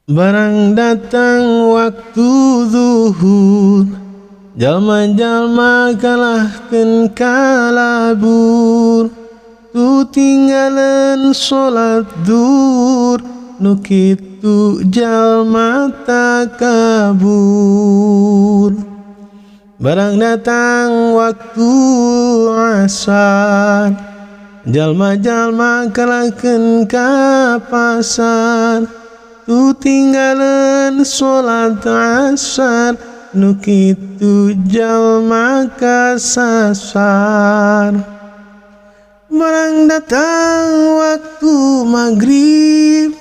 Barang datang waktu zuhur, jalma-jalma kalahkeun kalabur, tu tinggalan salat zuhur, nu kitu jalma takabur. Barang datang waktu asar, jalma-jalma kalahkeun ka pasar, tu tinggalan salat asar, nu kitu jalma kasasar. Barang datang waktu maghrib,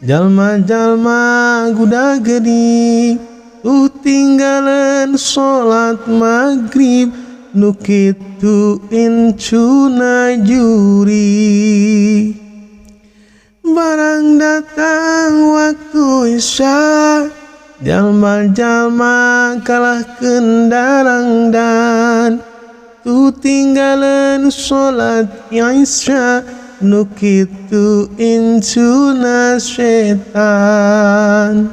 jalma-jalma guda gedi, tu tinggalan salat maghrib, nu kitu incuna juri. Barang datang waktu isya, jalma-jalma kalahkeun darangdan, tu tinggalan salat isya, nu kitu incuna setan.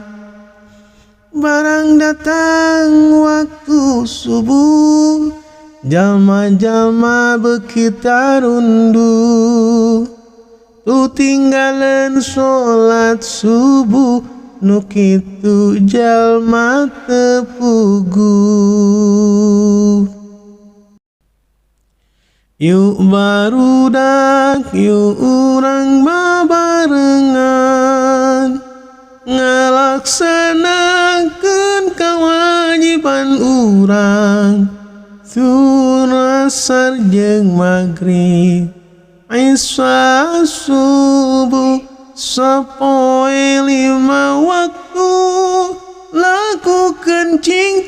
Barang datang waktu subuh, jalma-jalma beuki tarunduh, tu tinggalan salat subuh, nu kitu jalma teu puguh. Yuk barudak, yuk urang babarengan ngalaksanakeun kewajiban urang, zuhur, asar jeung maghrib, isya, subuh, sapoe lima waktu, lakukeun cing.